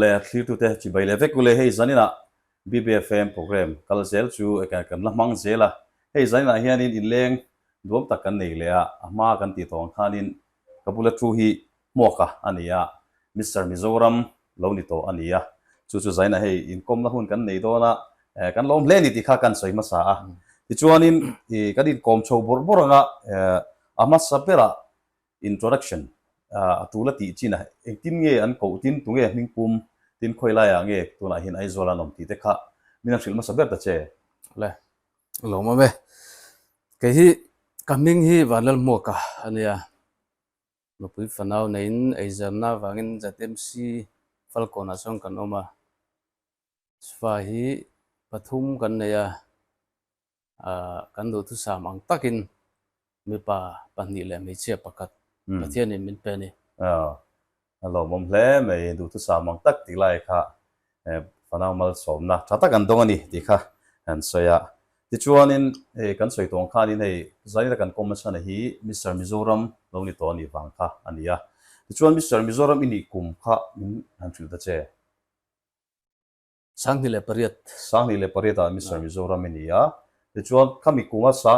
Awle thlirtute chibai leh vek ule hei zaninah BBFM program kal zel chu kan la hmang zel a, hei zaninah hianin inleng duam tak kan nei leh a, a hma kan tih tawh ang khanin ka bula thu hi Hmuaka a ni a, Mister Mizoram lo ni tawh a ni a, chu chu zainah hei inkawmna hun kan nei dawn a, kan lawm hle a ni tih kha kan sawi hmasa a, tichuanin kan inkawm chho bawrh bawrh anga a hmasa berah Introduction, A tul a tih chin a, engtin nge an koh tin, tunge hming pum tin khawi laiah nge tunah hian Aizawl an awm tih te kha min han hrilh hmasa ber ta che. Le, lawm awm e. Kei hi ka hming hi Vanlalhmuaka a nia. Nupui fanau neiin eizarna avangin ZMC Falkawnah chuan kan awm a. Fa hi pathum kan nei a. Kan duhthusam ang takin mipa pahnih leh hmeichhia pakhat Pathianin min pe a ni. A lawmawm hle mai, duhthusam ang tak tih lai kha fanau malsawmna tha tak an dawng a ni tih kha an sawi a. Tichuanin hei kan sawi tawng khanin hei zaina kan kawm nasa na hi Mister Mizoram lo ni tawh a nih vang kha a ni a. Tichuan Mister Mizoram i nih kum kha min han hrilh ta che. 2008. 2008 ah Mister Mizoram i ni a, tichuan khami kunga sa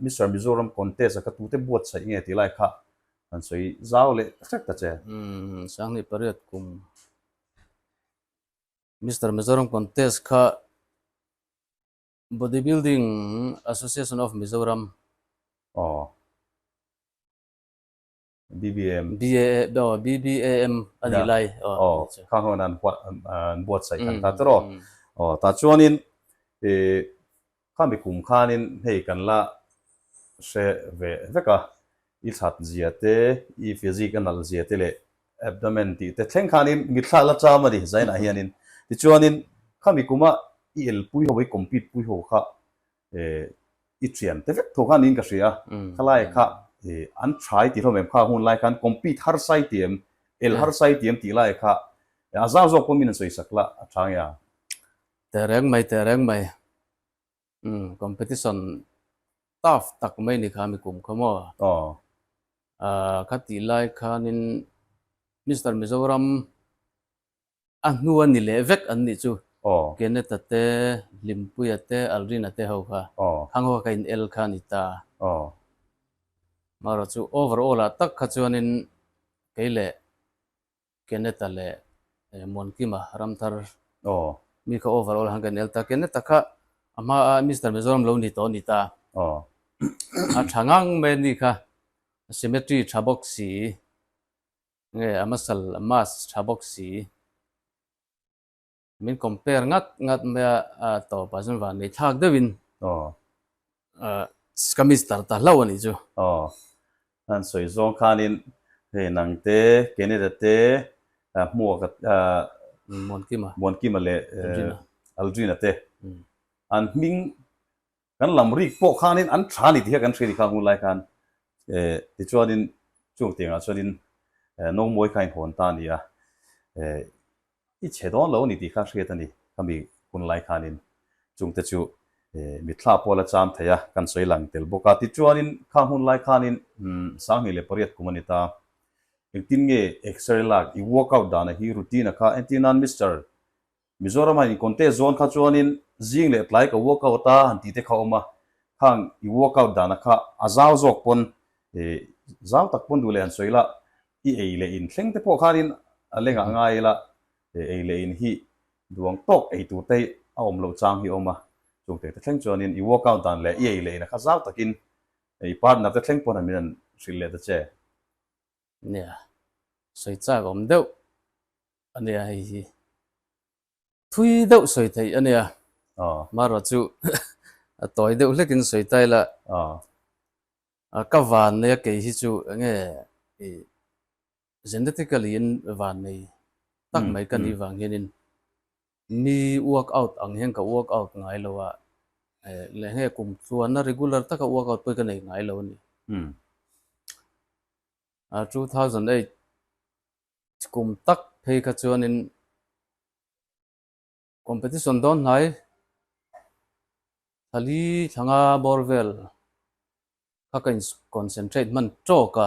Mister Mizoram contest a ka tute buatsaih nge tih lai kha han sawi zau leh hrek ta che. Umm 2008 kum Mister Mizoram contest kha Body Building Association of Mizoram. Aw. BBM. BAA aw BBAM a nih lai aw aw khang ho nan huat an buatsaih kan ta tawh aw tah chuanin ih khami kum khanin hei kan la hre ve vek a i thlat zia te i physique a nalh zia te leh abdomen tih te thleng khanin mitthla la cham a ni zainah hianin tichuanin khami kuma i elpui ho i compete pui ho kha i thian te vek tho khan niin ka hria a, khalai kha an tha i tih hlawm em kha hun lai khan compete harsa i ti em, el harsa i ti em tih lai kha a zau zawk pawh min an sawi sak la a tha nge a? Teh reng mai, teh reng mai. Umm competition tough tak mai ni kha mi kum kha maw? Aw. Kha tih lai khanin Mister Mizoram A hnu a ni leh vek an nih chu. Kenneth-a te, Hlimpuia te, Aldrin-a te ho kha. Khang ho kha ka in el kha a ni ta. Marawh chu overall-ah tak kha chuanin kei leh Kenneth-a leh Muankima Ramthar mi kha overall han ka in el ta. Kenneth-a kha a hma a Mister Mizoram lo ni tawh a ni ta. A tha ngang mai a ni kha. Symmetry tha bawk si. Nge a muscle a mass tha bawk si. Min compare ngat ngat mai a, a tawp ah chuan van nei thlak deuhin ka mister ta hlauh a nih chu. Aw, an sawi zawng khanin hei nang te, Kenneth-a te, Hmuaka, Muankima, Muankima leh Aldrina te an hming Kan lam rik pawh khanin an tha ni tih hi kan hria ni kha hun lai khan tichuanin chung tiangah chuanin Nomawi kha inhawn ta a ni a, i chhe dawn lo a ni tih kha hriat a ni khami hun lai khanin chungte chu mitthla pawh la cham thei a kan sawi lang tel bawk a. Tichuanin khang hun lai khanin 2008 kum a ni ta, engtin nge exer lak i workout dana hi routine a kha entir nan Mister Mizoram a in contest zawn kha chuanin zing leh tlai ka workout a han tih te kha awm a, khang i workout dana kha a zau zawk pawn zau tak pawn duh leh han sawi la, i ei leh in thleng te pawh khanin a lengah ngai ila ei leh in hi duang tawk ei tur te hi a awm loh chang hi a awm a, chung te te thleng chuanin i workout dan leh i ei leh in a kha zau takin i partner te thleng pawn han min han hrilh leh ta che. Nia, sawi chak awm deuh. A nia hei hi thui deuh sawi theih a nia. Marawh chu a tawi deuh hlekin sawi ta ila. Ka van nei a kei hi chu enge i genetically in van nei tak mai ka nih vang hianin mi work out ang hian ka work out ngai lo a, leh nge kum tluana regular taka work out pawh hi ka nei ngai lo a ni. 2008 Kum tak phei kha chuanin competition dawn hnai thali thlanga bawr vel kha ka in concentrate hman tawk a,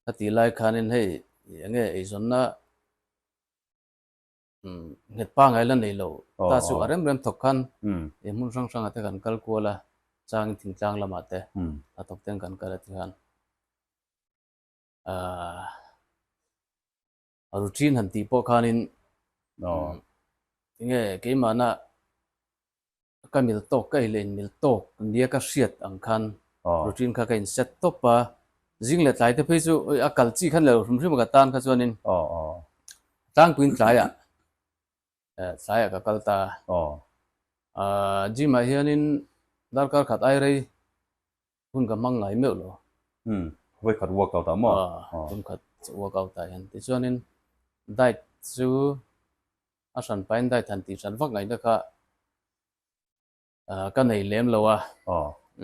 ka tih lai khanin hei enge eizawnna. Nghet pangai la nei lo ta chu a rem rem thawk khan he hmun hrang hrangah te kan kal kual a, changin thingtlang lamah te a thawk ten kan kal a ti khan aah a routine han tih pawh khanin enge keimahna Ka mil tawk ka ei leh in mil tawk nia ka hriat ang khan routine kha ka in set tawp a, zing leh tlai te phei chu a kal chi khan leh hrim hrim a ka tan kha chuanin tlangpuiin tlaiah tlaiah ka kal ta a, gym ah hianin darkar khat ai rei hun ka hmang ngai meuh lo. Umm, vawikhat workout ah maw? Aw, tumkhat workout ah hian tichuanin diet chu A hran pain dai than tih hran vak ngaihna kha ka nei lem lo a.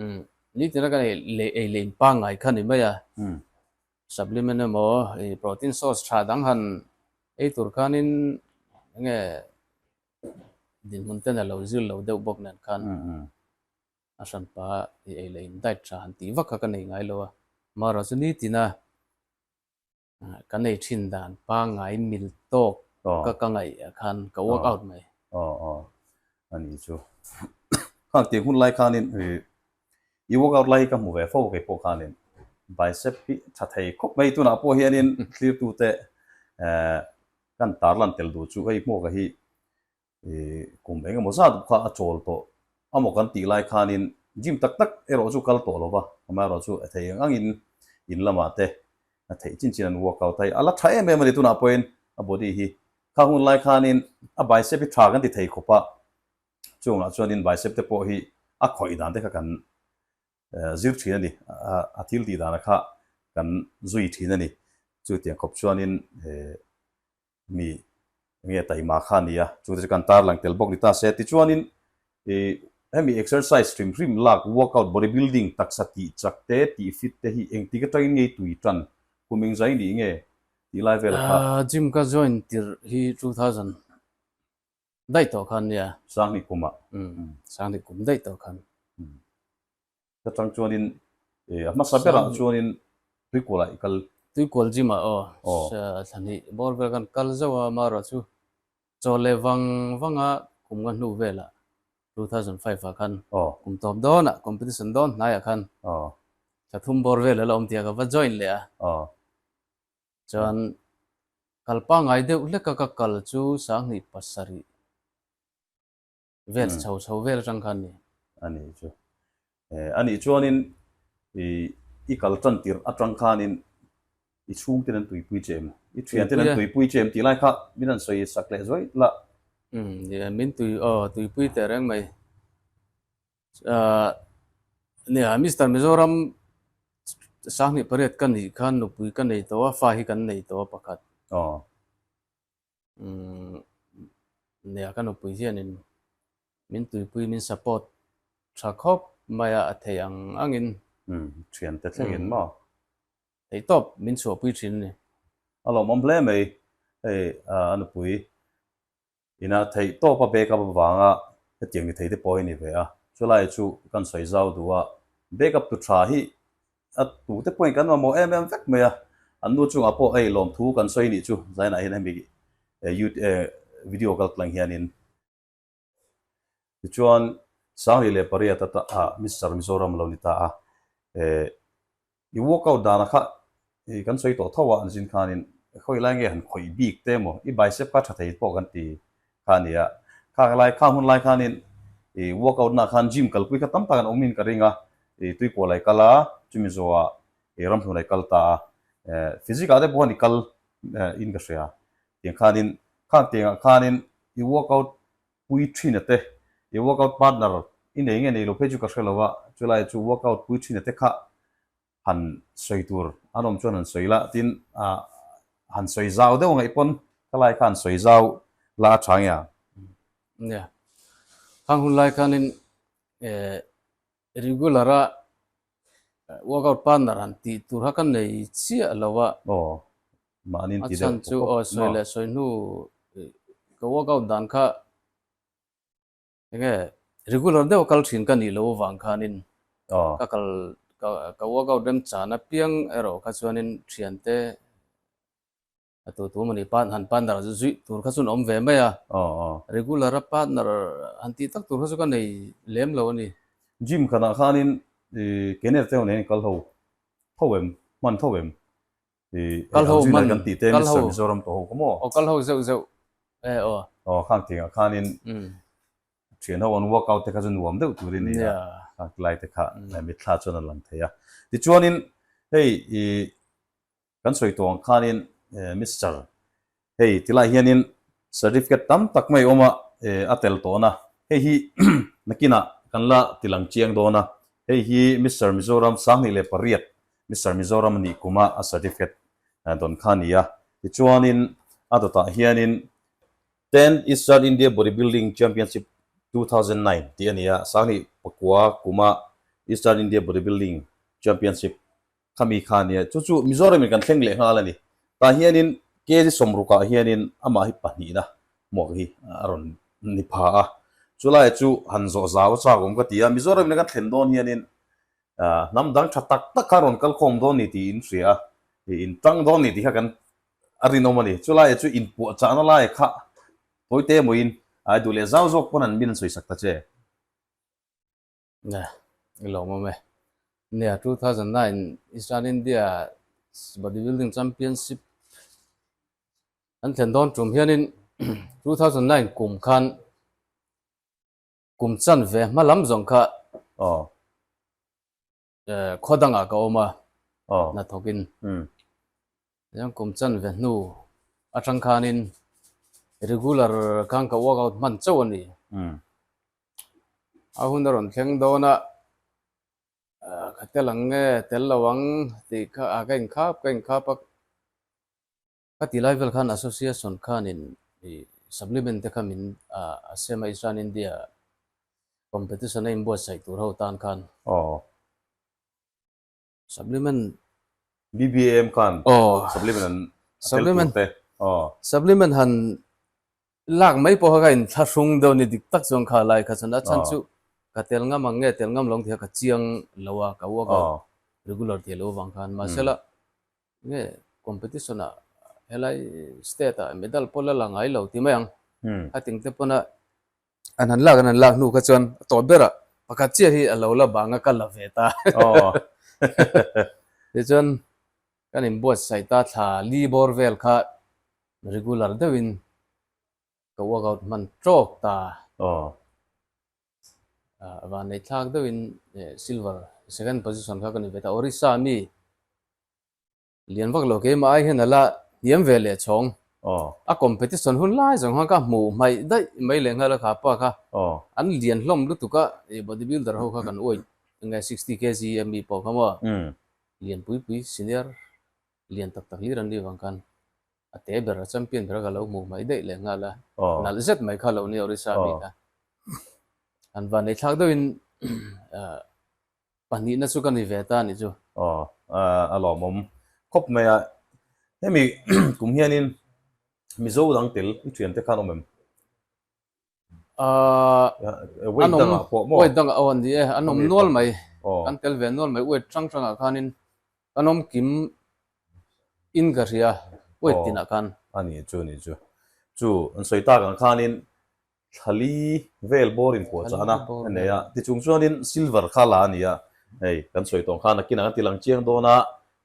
Umm nitin a ka nei leh ei leh in pangngai kha ni mai a. Supplement emaw ih protein source tha dang han ei tur khanin enge dinhmun ten a lo zir lo deuh bawk nen khan a hran pa ih ei leh in diet tha han tih vak kha ka nei ngai lo a. Amaherawhchu chu nitin a Ka nei thin dan pangngai mil tawk ka ka ngaih ah khan ka work out mai. Aw aw a ni chu. Khang tih hun lai khanin i work out lai hi ka hmu ve fo kei pawh khanin bicep hi tha thei khawp mai tunah pawh hianin thlirtute kan tarlan tel duh chu hei hmuaka hi Ih kum eng emaw zat kha a chawl tawh amaw kan tih lai khanin gym tak tak erawh chu kal tawh lo va, amaherawhchu a thei eng angin in lamah te a theih chin chin an workout a, a la tha em em a ni tunah pawhin a body hi khang hun lai khanin a bicep hi tha kan ti thei khawp a, chungah chuanin bicep te pawh hi a khawih dan te kha kan zir thin a ni, a thil tih dana kha kan zui thin a ni, chutiang khawp chuanin Mi nge taima kha a ni a, chute chu kan tarlang tel bawk ni ta se. Tichuanin ih hemi exercise hrim hrim lak, workout, body building, taksa tih chak te, tih fit te hi engtik atangin nge i tui tan, kum engzai nih nge tih lai vel kha. Gym ka join tirh hi 2000 daih tawh khan nia. Sanghnih kumah. Umm, Sanghnih kum daih tawh khan. Ta chang chuanin a hmasa berah chuanin Tuikualah i kal. Tuikual gym ah aw thla hnih bawr vel khan kal zauh a, amaherawh chu chaw leh vang vanga kum nga hnu velah 2005 ah khan kum tawp dawnah competition dawn hnaiah khan thla thum bawr vel a la awm tih a ka va join leh a. Chuan kal pangngai deuh hleka ka kal chu 2007 Vel chho chho vel atang khan ni. A ni chu. A nih chuanin i kal tan tirh atang khanin i chhungten an tuipui che em? I thianten an tuipui che em tih lai kha min han sawi sak leh zuai la. Umm min tui aw tuipui teh reng mai. Nia Mister Mizoram 2008 ka nih khan nupui ka nei tawh a, fa hi kan nei tawh a pakhat. Aw. Umm nia ka nupui hianin min tuipui min support tha khawp mai a, a thei ang angin. Umm thiante thlengin maw? Theihtawp min chhuahpui thin a ni. A lawmawm hle mai hei a nupui ina theihtawp a backup avanga hetiang ni thei te pawh hi ni ve a, chulai chu kan sawi zau duh a, backup tu tha hi A tute pawhin kan mamawh em em vek mai a, an nu chungah pawh hei lawmthu kan sawi nih chu zainah hian hemi video kal tlang hianin tichuan 2008 ah Mister Mizoram lo ni ta a, i workout dana kha kan sawi tawh tho a an zin khanin khawi lai nge han khawih bik te emaw i bicep kha tha thei pawh kan ti kha a ni a, kha lai kha hun lai khanin i workout na khan gym kalpui kha tam tak an awmin ka ring a, i tuikual ai kal a, chumi zawhah i ramhlun ai kal ta a, physique ah te pawh khan i kal in ka hria, tiang khanin khang tiangah khanin i workout pui thin a te, i workout partner i nei nge nei lo phei chu ka hre lo a, chulai chu workout pui thin a te kha han sawi tur an awm chuan han sawi la, tin ah han sawi zau deuh ngaih pawn ka lai kha han sawi zau la a tha nge a? Nia, khang hun lai khanin eh regular a workout partner han tih tur kha ka nei chiah lo a. Aw, mahni A chhan chu aw sawi leh sawi hnu ka workout dan kha Enge regular deuh a kal thin ka nih loh avang khanin ka kal ka workout remchan apiang erawh kha chuanin thiante. A tu tu mawni han partner zuih tur kha chuan awm ve mai a. Regular a partner han tih tak tur kha chu ka nei lem lo a ni. Gym khanah khanin Kenel te ho nen kal ho tho em, hman tho em? Kal ho hman, kan tih te Mister Mizoram tawh ho kha maw? Aw kal ho zeuh zeuh e aw. Aw khang tingah khanin thian ho an workout te kha chu nuam deuh turin a ni a, khang tilai te kha mitthla chuan a lang thei a. Tichuanin hei i Kan sawi tawh ang khanin Mister hei tilai hianin certificate tam tak mai awm a a tel tawhna hei hi nakinah kan la tilang chiang dawn a, hei hi Mister Mizoram 2008 Mister Mizoram a nih kuma a certificate dawn kha a ni a, tichuanin a dawtah hianin Tenth Eastern India Bodybuilding Championship 2009 tih a ni a, 2009 kuma Eastern India Bodybuilding Championship Khami kha nia, chu chu Mizoramin kan thleng leh nghal a ni. Tah hianin kg sawmrukah hianin amah hi pahnihna hmuak hi a rawn ni pha a. Chulai chu han zawh zau a chak awm ka ti a, Mizoramin kan thlen dawn hianin hnam dang tha tak tak kha rawn kal khawm dawn ni tih in hria a, in tang dawn ni tih kha kan a rinawm a ni. Chulai chu inpuahchahna lai kha tawite mawiin ai duh leh zau zawk pawn an min sawisak ta che. Nia, i lawm awm e. Nia, 2009 Eastern India Bodybuilding Championship an thlen dawn tum hianin 2009 kum khan kum chan ve hma lam zawng kha khaw dangah ka awm a, hnathawkin. Tichuan kum chan ve hnu atang khanin regular khan ka workout hman chauh a ni. A hun a rawn thleng dawn a, ka tel ang nge tel lo ang tih kha ka inkhap ka inkhap a, ka ti lai vel khan association khanin ih supplement te kha min a sem a Eastern India competition a inbuatsaih tur ho tan khan. Supplement. BBAM khan supplement an tel tur te. Supplement han lak mai pawh kha ka inthlahrung deuh ni dik tak chuan kha lai kha chuan a chhan chu ka tel ngam ang nge tel ngam lo ang tih kha ka chiang lo a ka workout regular tih lo vang khan mahsela nge competition ah helai state ah medal pawh la la ngai lo ti mai ang khating te pawn a An han lak an han lak hnu kha chuan a tawp berah pakhat chiah hi a lo la bang a ka la ve ta. Tichuan kan inbuatsaih ta thla li bawr vel kha regular deuhin ka workout hman tawk ta. Vanneih thlak deuhin silver second position kha ka ni ve ta. Orissa mi Lian vak lo keimah ai hian a la hniam ve leh chhawng. A competition hun lai zawng khan ka hmuh hmaih daih mai leh nghal a kha pa kha an lian hlawm lutuk a, ih body builder ho kha kan weight enge 60 kg a mi pawh kha maw lian pui pui senior lian tak tak hlir an nih vang khan a te ber a champion ber a ka lo hmuh hmaih daih leh nghal a, nalh zet mai kha lo nia Orissa mi kha. An van ei thlak deuhin Pahnihna chu ka ni ve ta anih chu. Aw, a lawmawm khawp mai a. Hemi kum hianin Mizo dang tel i thiante khan awm em? Weight dangah pawh maw? Weight dangah aw an ni e, an awm nual mai. Kan tel ve nual mai, weight hrang hrangah khanin kan awm kim in ka hria weight tinah khan. A ni chu, a ni chu. Chu an sawi tak ang khanin Thlali vel bawr in puah chahna a nei a, tichung chuanin silver kha la a ni a, hei kan sawi tawng khan nakinah kan tilang chiang dawn a,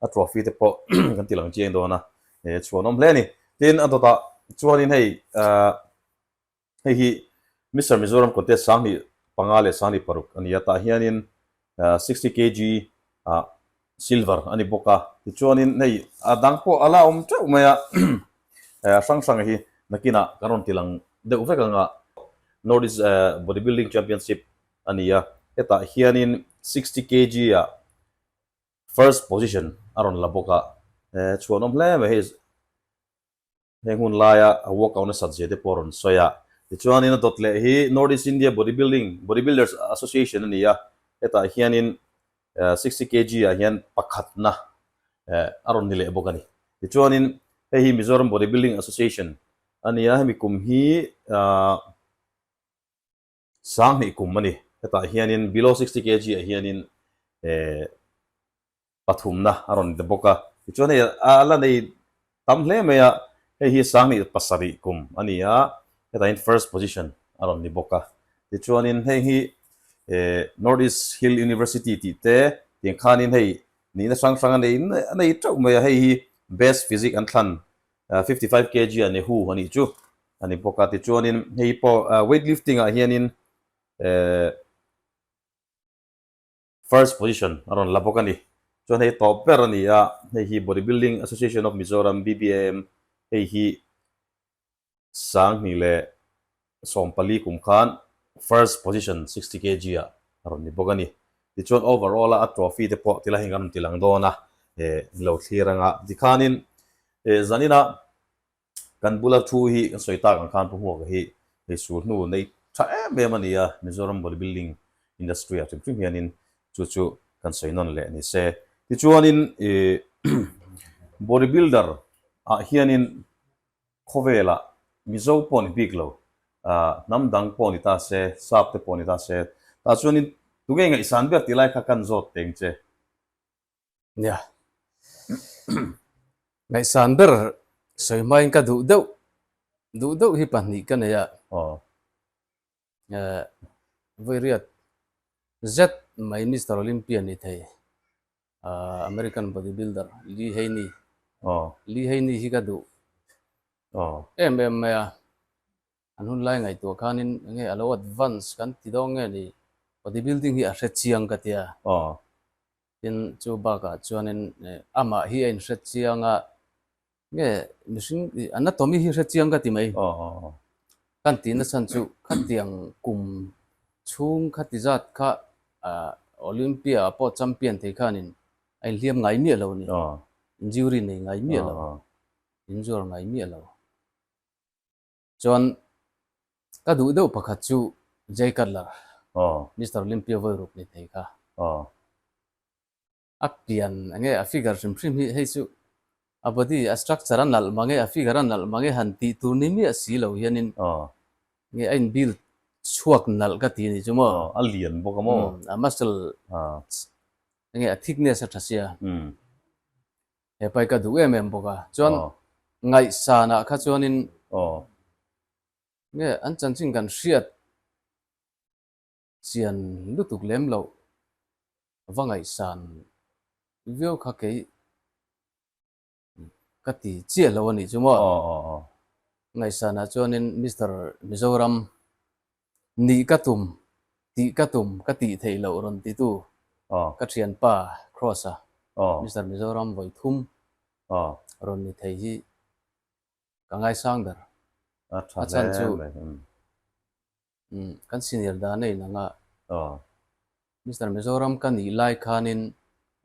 a trophy te pawh kan tilang chiang dawn a, he chhuanawm hle a ni. Tin, a dawtah chuanin hei ahh hei hi Mister Mizoram contest 2005 leh 2006 a ni a, tah hianin 60 kg ah silver a ni bawk a, tichuanin hei a dang pawh a la awm teuh mai a, a hrang hrang hi nakinah kan rawn tilang deuh vek ang a, North East Body Building Championship a ni a, hetah hianin 60 kg ah first position a rawn la bawk a, chhuanawm hle mai hei. Heng hun laia a workout nasat zia te pawh a rawn sawi a. Tichuanin a dawt leh hi North East India Body Building Body Builders Association a ni a, hetah hianin 60 kg ah hian pakhatna a rawn ni leh bawk a ni. Tichuanin hei hi Mizoram Body Building Association a ni a, hemi kum hi 2000 kum a ni. Hetah hianin below 60 kg ah hianin pathumna a rawn ni ta bawk a. Tichuan hei a la nei tam hle mai a. Hei hi 2007 kum a ni a, hetah hian first position a rawn ni bawk a. Tichuanin hei hi North East Hill University tih te tiang khanin hei nihna hrang hrang a nei a nei teuh mai a, hei hi best physique an thlan 55 kg a Nehu a nih chu a ni bawk a. Tichuanin hei pawh weight lifting ah hianin First position a rawn la bawk a ni. Chuan hei tawp ber a ni a, hei hi Body Building Association of Mizoram, BBAM, hei hi 2014 kum khan first position 60 kg ah a rawn ni bawk a ni. Tichuan overall a a trophy te pawh tilai hi kan rawn ti lang dawn a, eh lo thlir anga tikhanin eh zanina Kan bula thu hi kan sawi tak ang khan Pu Hmuaka hi hei sul hnu nei tha em em a ni a, Mizoram body building industry ah hrim hrim hianin chu chu kan sawi nawn leh ni se. Tichuanin ih body builder ah hianin khawvelah Mizo pawh ni bik lo, ah hnam dang pawh ni ta se, sap te pawh ni ta se, tah chuanin tunge ngaihsan ber tih lai kha kan zawt teng che. Nia. Ngaihsan ber sawi hmain ka duh deuh, duh deuh hi pahnih ka nei a. Aw. Eh, Vairiat zet mai Mister Olympia ni thei, ah American body builder Lee Haney. Aw. Lee Haney hi ka duh Aw. em em mai a. An hun lai ngaihtuah khanin enge a lo advance kan ti dawn nge ni, body building hi a hre chiang ka tia. Aw. Tin, chu bakah chuanin amah hi a inhre chiang a, nge mihring anatomy hi hre chiang ka ti mai. Kan tihna chhan chu khatiang kum chhung khati zat kha Olympia ah pawh champion thei khanin a inhliam ngai miah lo a ni. Injury nei ngai miah lo, injuar ngai miah lo. Chuan ka duh deuh pakhat chu Jay Cutler, Mister Olympia vawi ruk ni thei kha. A pian enge a figure hrim hrim hi hei chu a body a structure a nalh mange a figure a nalh mange han tih tur ni miah si lo hianin nge a in build chhuak nalh ka ti ni chu maw. A lian bawk a maw? A muscle enge a thickness a tha sia. He pai ka duh em em bawk a, chuan ngaihsanah kha chuanin nge an chanchin kan hriat chian lutuk lem loh va ngaihsan viau kha kei ka ti chiah lo a nih chu maw. Ngaihsanah chuanin Mister Mizoram Nih ka tum, tih ka tum, ka tih theih loh rawn titu ka thianpa Kross-a, Mister Mizoram vawi thum rawn ni thei hi ka ngaisang ber. A chhan chu kan senior dan a inang a, Mister Mizoram ka nih lai khanin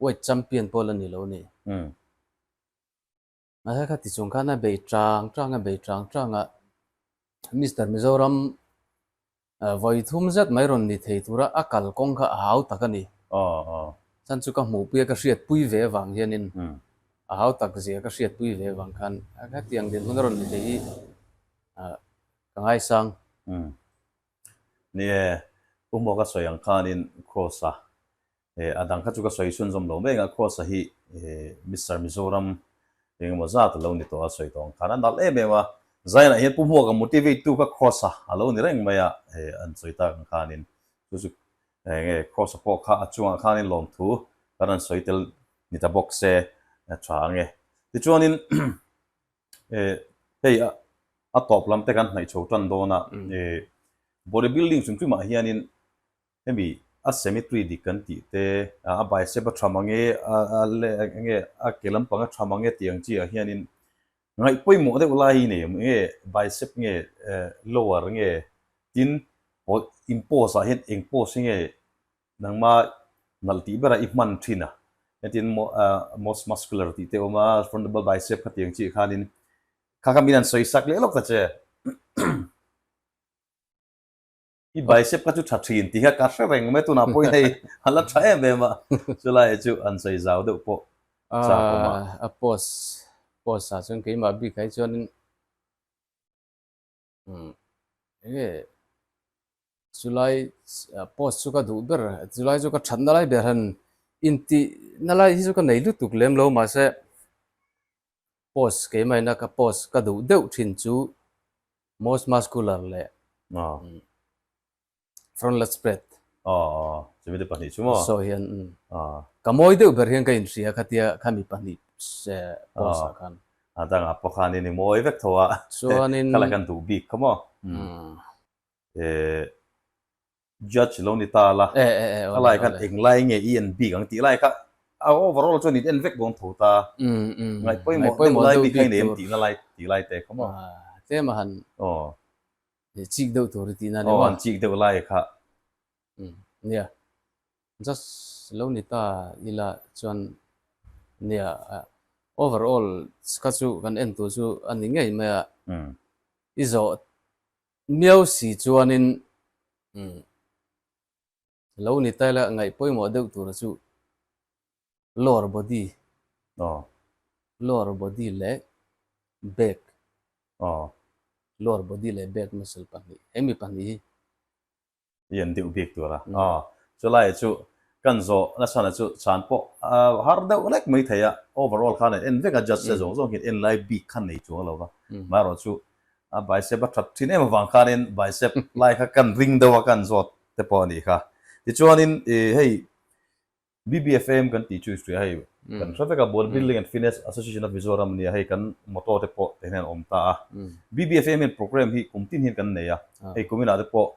weight champion pawh la ni lo ni. Mahse kha tichung khan a bei chang chang a bei chang chang a, Mister Mizoram vawi thum zet mai rawn ni thei tura a kal kawng kha a hau tak a ni. Chhan chu ka hmuhpui a ka hriatpui ve avang hianin a hau tak zia ka hriatpui ve avang khan hetiang dinhmun a rawn ni thei hi ka ngaisang. Ni e, Pu Hmuaka sawi ang khanin Kross-a Eh a dang kha chu ka sawi chhunzawm lo mai ang a, Kross-a hi eh Mister Mizoram eng emaw zat a lo ni tawh a sawi tawh ang khan a nalh em em a, Zainah hian Pu Hmuaka motivate tu kha Kross-a a lo ni reng mai a, eh an sawi tak ang khanin chu chu eng nge Kross-a pawh kha a chungah khanin lawmthu kan rawn sawi tel ni ta bawk se a tha ang e. Tichuanin eh hei a a tawp lam te kan hnaih chho tan dawn a, eh body building chung chungah hianin Hemi a symmetry dik kan tih te, a bicep a tha mang e, a le enge a ke lampang a tha mang e tih ang chi ah hianin ngaih pawimawh deuh lai hi nei awm enge bicep nge lower nge tin in pose ah hian eng pose hi nge nangma nalh tih berah i hman thin a hetin most muscular tih te a awm a front double bicep kha tih ang chi ah khanin kha kha min han sawi sak leh lawk ta che. I bicep kha chu tha thin tih kha ka hre reng mai tunah pawhin hei a la tha em em a, chulai chu an sawi zau deuh pawh chak awm a. A post post ah chuan keimah bik ah hi chuanin enge chulai post chu ka duh ber chulai chu ka thatna lai ber han intih na lai hi chu ka nei lutuk lem lo mahse. Post keimahina ka post ka duh deuh thin chu most muscular leh front lat spread. Aw chumi te pahnih chu maw? Sawi hian ka mawi deuh ber hian ka inhria khatia khami pahnih post ah khan. A dangah pawh khanin i mawi vek tho a, Chuanin khalai kan duh bik kha maw? Judge lo ni ta la, a lai khan englai nge i en bik ang tih lai kha a overall chuan in en vek dawn tho ta. Ngaih pawimawh deuh lai bik kha i nei em tihna lai tih lai te kha maw? Tlem a han chik deuh tur i tihna a ni maw? Aw han chik deuh lai kha. Nia, judge lo ni ta ila chuan nia overall kha chu kan en tur chu a ni ngei mai a, i zawh Miau si chuanin lo ni ta ila ngaih pawimawh deuh tura chu lower body, lower body leh back, lower body leh back muscle pahnih, hemi pahnih hi. I en deuh bik tura. Chulai chu kan zawh nasa na chu chhan pawh a har deuh lek mai thei a, overall khan an en vek a judge te zawng zawng hian en lai bik khan nei chuang lo va, amaherawh chu a bicep a that thin em avang khanin bicep lai kha kan ring deuh a kan zawt te pawh a nih kha. Tichuanin hei BBFM kan tih chu i hria hei kan hre vek a Body Building and Fitness Association of Mizoram ania hei kan motto te pawh te hian a awm ta a. BBFM hian program hi kum tin hian kan nei a, hei kum inah te pawh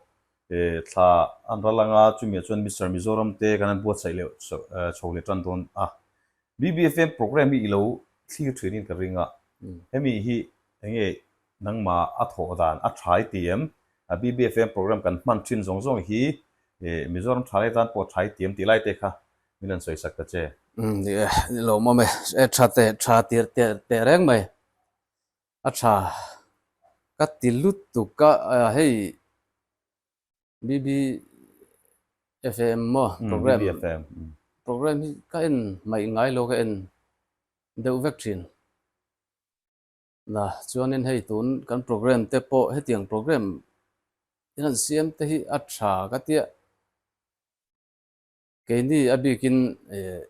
thla an ral anga chumi ah chuan Mister Mizoram te kan han buatsaih leh chho leh tan dawn a. BBFM program hi i lo thlir thin in ka ring a, hemi hi enge Nangmah a thawh dan a tha i ti em? BBFM program kan hman thin zawng zawng hi Mizoram tha lai tan pawh tha i ti em tih lai te kha min rawn sawi sak ta che. Ni e, ni lo mawm e. E tha teh, tha tir teh teh reng mai. A tha ka ti lutuk a, hei BBFM maw program program hi ka en hmaih ngai lo ka en deuh vek thin. Na, chuanin hei tun kan program te pawh hetiang program in an siam te hi a tha ka tia. Keini a bikin eh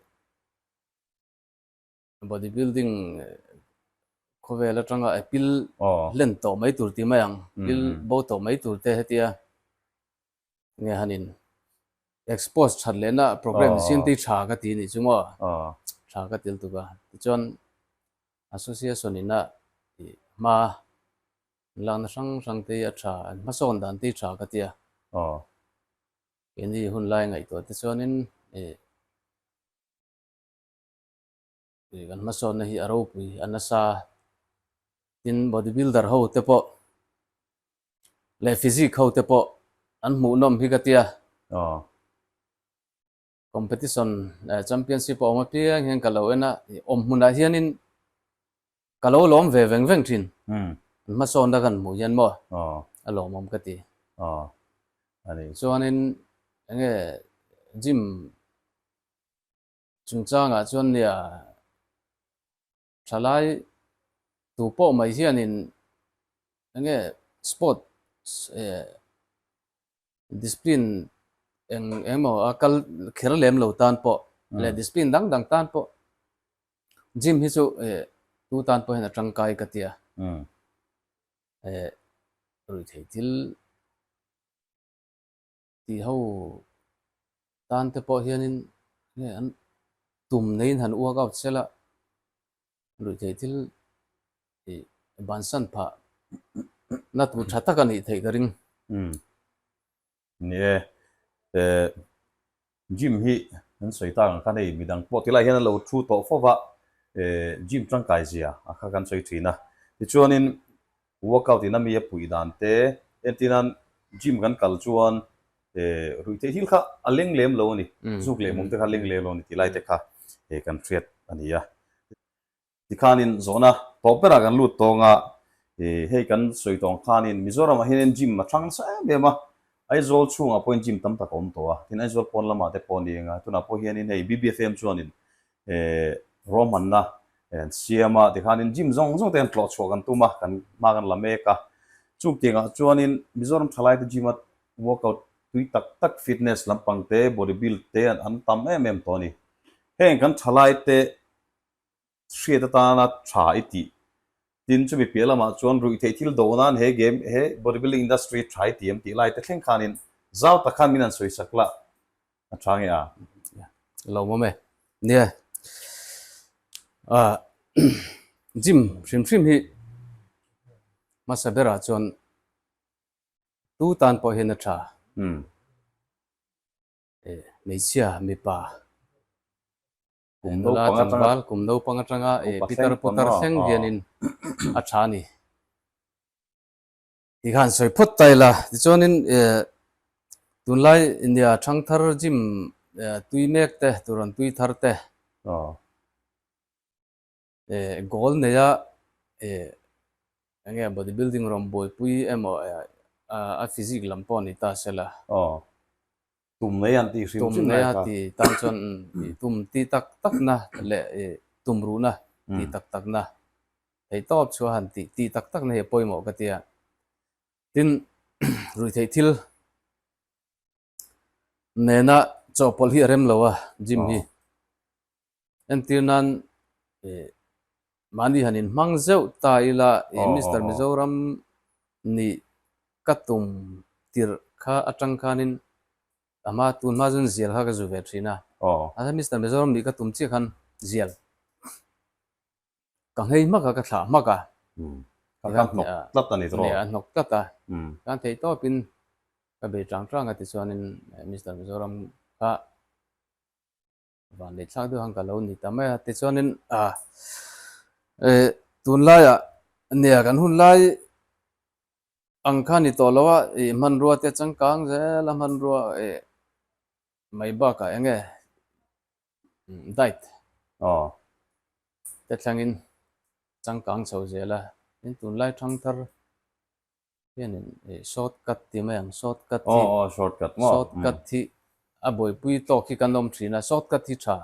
body building khawvel atanga eh pil hlen tawh mai tur tih mai ang, pil bo tawh mai tur te hetia nge hanin expose that lehna program siam te hi tha ka ti nih chu maw, tha ka ti lutuk a. Tichuan Association in a tih hma lakna hrang hrang te hi a tha, an hmasawn dan te hi tha ka ti a. Keini hun lai ngaihtuah te chuanin ih ih kan hmasawnna hi a ropui a nasa tin body builder ho te pawh leh physique ho te pawh an hmuhnawm hi ka ti a. Competition championship a awm apiang hian ka lo en a, awm hmunah hianin ka lo lawm ve veng veng thin. An hmasawnna kan hmuh hian maw a lawmawm ka ti. Chuanin enge gym chungchangah chuan nia thalai tu pawh mai hianin enge sport Discipline eng engemaw a kal kher lem lo tan pawh leh discipline dang dang tan pawh gym hi chu eh tu tan pawh hian a tangkai ka ti a. Eh ruihtheih thil tih ho tan te pawh hianin nge an tum neiin han workout sela Ruihtheih thil ih bansan phah na tur tha tak a nih theih ka ring. Umm ni e, eh gym hi an sawi tak ang khan hei midang pawh tilai hian an lo thu tawh fo va, eh gym tangkai zia a kha kan sawi thin a, tichuanin workout in a mi a puih dan te entirnan gym kan kal chuan eh ruihtheih thil kha a leng lem lo a ni, zuk leh mum te kha a leng lem lo a ni tih lai te kha eh kan hriat a ni a. Tikhanin zawhna tawp berah kan lut tawng a, eh hei kan sawi tawng khanin Mizoramah hianin gym a thang nasa em em a, Aizawl chhungah pawhin gym tam tak a awm tawh a, tin Aizawl pawn lamah te pawh a ni ang a, tunah pawh hianin hei BBFM chuanin eh ruahmanna an siam a, tikhanin gym zawng zawng te hian tlawh chhuah kan tum a, kan hma kan la mek a, chutiangah chuanin Mizoram thalaite gym a workout tui tak tak fitness lampang te body build te an tam em em tawh a ni. Heng kan thalaite hriat atana tha i tih. Tin, chumi piah lamah chuan ruihtheih thil do nan he game he bodybuilding industry tha i ti em tih lai te thleng khanin zau tak khan min han sawi sak lah a tha nge a? Lo awm e. Nia, ah gym hrim hrim hi hmasa berah chuan tu tan pawh hian a tha. Hmeichhia, mipa. Kum Nula naupang atanga tlangval kum naupang atanga upa pitar thleng pawn putar maw? thleng Aw. hianin a tha a ni. Tikhan sawi phawt ta ila, tichuanin tunlai India thangthar gym tui mek te, turawn tui thar te, Aw. Goal neia enge body building rawn buaipui emaw a physique lam pawh ni ta sela. Aw. Tum nei an tih hrim Tum hrim nei lai a kha. ti tan chuan tum ti tak tak na leh tum ruh na ti tak tak na thei tawp chhuah han tih ti tak tak na hi a pawimawh ka ti a. Tin ruihtheih thil nena chawhpawlh hi a rem lo a gym hi. Entir nan mahni han inhmang zeuh ta ila Mister Mizoram nih ka tum tirh kha atang khanin a hma tun hma chuan zial kha ka zu ve thin a. Mahse Mister Mizoram nih ka tum chiah khan zial ka nghei hmak a, ka thlah hmak a. Ka hnawk tlat a ni tawh. A hnawk tlat a. Kan theih tawpin ka bei tang tang a tichuanin Mister Mizoram kha Van leh thlak deuh ang ka lo ni ta mai a, tichuanin ah eh tunlaiah nia kan hun lai ang kha ni tawh lo a, ih hmanrua te changkang zel a hmanrua eh mai bakah eng nge diet aw te thlengin changkang chho zel a, tin tunlai thangthar Hianin ih short cut ti mai ang, short cut hi, Aw aw short cut maw? short cut hi a buaipui tawk hi kan awm thin a, short cut hi tha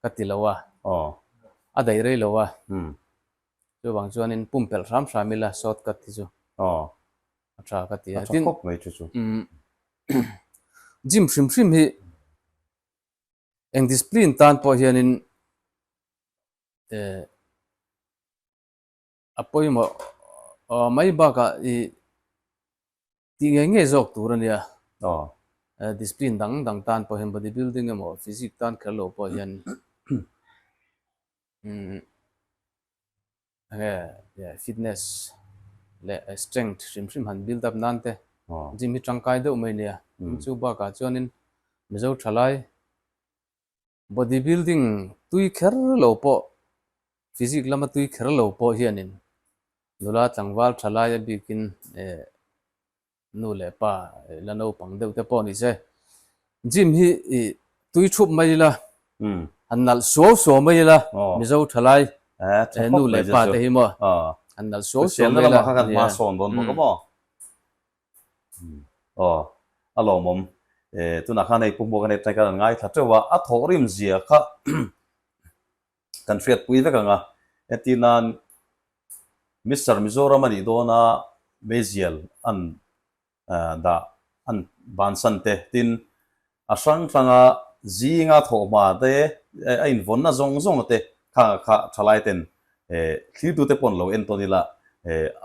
ka ti lo a, Aw. a daih rei lo a, Um. chuvang chuanin pumpelh hram hram ila short cut hi chu Aw. a tha ka ti A a, tha tin khawp mai chu chu. umm gym hrim hrim hi eng discipline tan pawh hianin eh A pawimawh mai bakah i tih ngei ngei zawk tur a nia. Discipline dang dang tan pawh hian body building emaw physique tan kher lo pawh hian enge fitness leh strength hrim hrim han build up nan te gym hi tangkai deuh mai a nia. Chu bakah chuanin Mizo thalai Body building tui kher lo pawh, physique lama tui kher lo pawh hianin nula tlangval tha lai a bikin eh nu leh pa la naupang deuh te pawh ni se. Gym hi ih tui thup mai ila, han nalh suau suau mai ila, Mizo tha lai nu leh pa te hi maw han nalh suau suau mai ila. Aw, a lawmawm. Eh, tunah khan hei Pu Hmuaka nei tlai khan an ngaithla teuh a, a thawhrim zia kha kan hriatpui vek ang a. Entir nan Mister Mizoram a nih dawn a, meizial an dah an bansan te, tin A hrang hranga zinga thawhhma te, a invawnna zawng zawng te kha kha thalai ten thlirtu te pawh an lo en tawn ila,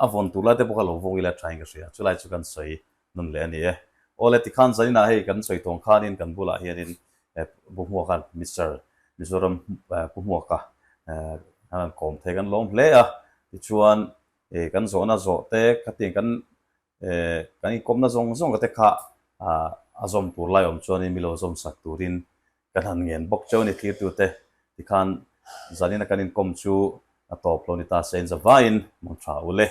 a vawn tur lai te pawh kha lo vawng ila thain ka hria. Chulai chu kan sawi nawn leh a ni e. Awle tikhan zaninah hei kan sawi tawng khanin kan bulah hianin Pu Hmuaka, Mister Mizoram Pu Hmuaka khan an kawm thei kan lawm hle a. Tichuan kan zawhna zawh te khatiang kan Eh, kan inkawmna zawng zawng te kha a zawm tur lai awm chuanin mi lo zawm sak turin kan han ngen bawk cheu a ni thlirtute. Tikhan zanina kan inkawm chu a tawp lo ni ta se in zavaiin mang tha u le.